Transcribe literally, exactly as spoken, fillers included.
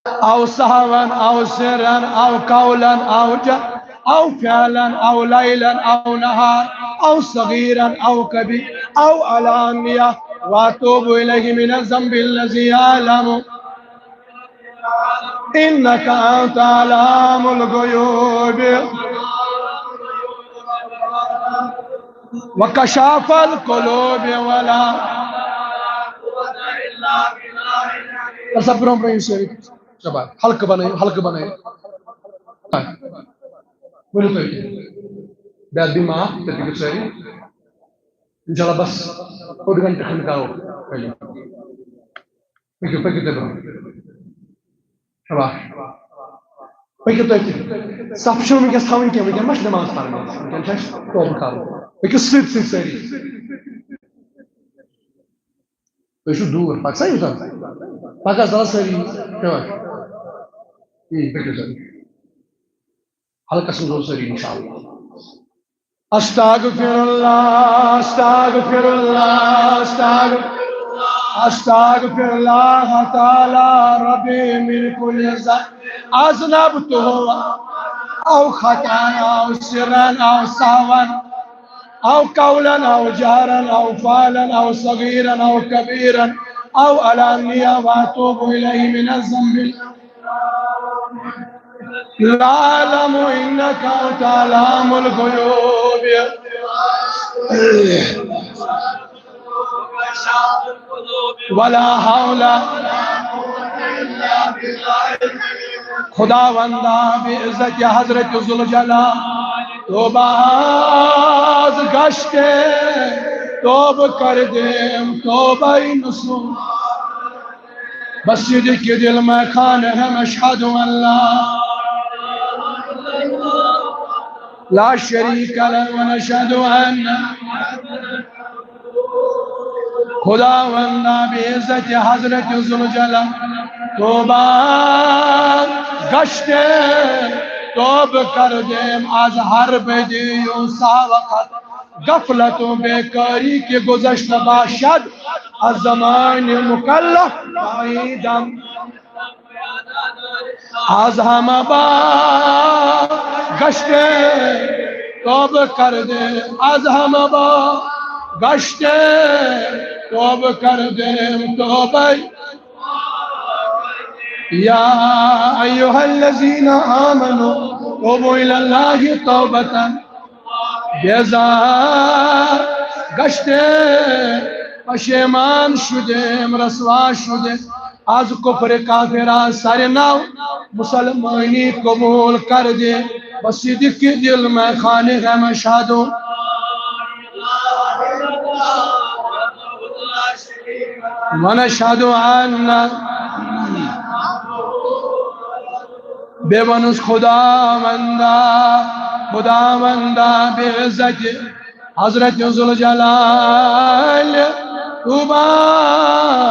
أو سهوا أو سرا أو قولا أو ج-، أو فعلا أو ليلا أو نهارا أو صغيرا أو كبيرا أو علانية، وأتوب إليه من الذنب الذي أعلم إنك أنت علام الغيوب وكشاف القلوب ولا. سا برونٛہہ برونٛہہ یِیِو سٲری۔ شاباش۔ حلقہٕ بنٲیِو، حلقہٕ بنٲیِو۔ ؤلِو تُہۍ تہِ۔ بے ادبی معاف، تُہۍ پٔکِو سٲری۔ انشاءاللہ بس اوٚڑ گھنٹہٕ کھنٛڈ کرو۔ پٔکِو، پٔکِو تُہۍ برونٛہہ۔ شاباش۔ پٔکِو تُہۍ تہِ۔ صف چھُنہٕ وٕنکیٚس تھاوٕنۍ کینٛہہ، وٕنکیٚن ما چھِ نماز پرٕنۍ، وٕنکیٚن چھُ اَسہِ توبہٕ کرُن۔ پٔکِو سۭتۍ سۭتۍ سٲری۔ تُہۍ چھِو دوٗر، پَکھ سا یوٗتاہ۔ پَکھ حظ، ژٕ سٲری۔ شاباش۔ یی، پٔکِو سٲری۔ حلقس منٛز روزو سٲری انشاءاللہ۔ استغفر اللہ، استغفر اللہ، استغفر، استغفر اللہ تعالی ربی من کل ذنب اذنبتہ او خطایا او سرا او سہوا او قولا او جہرا او فعلا او صغیرا او کبیرا او علانیہ واتوب الیہ من الذنب لا اعلم انک انت علام الغیوب ولا حول۔ خداوندا بے عزت حضرت ذوالجلال، توبہ از گشتے، توبہ کردیم، توبہ نصوح۔ بصدق دل میں خانہ ہم اشہد ان لا لا شریک لہ و نشہد ان خداوندا بے عزت حضرت ذوالجلال، توبہ گشتے، توبہ کردیم از ہر بدی و ساوقت غفلت و بیکاری کہ گذشتہ باشد از زمان مکلف بعیدم۔ از ہمہ با گشتے توبہ کردے، از ہمہ با گشتے توبہ کردے، توبہ۔ یا ایھا الذین آمنوا توبوا الی اللہ توبۃ بیزار گشتے، پشیمان شدیم، رسوا شدیم، از کفر کافرا سر نو مسلمانی قبول کردے، بصدق دل میں خانہ ہم اشہد و نشہد ان۔ بیٚیہِ ووٚنُس خداوندا، خداوندا بے عزت حضرت ذوالجلال، طوبیٰ۔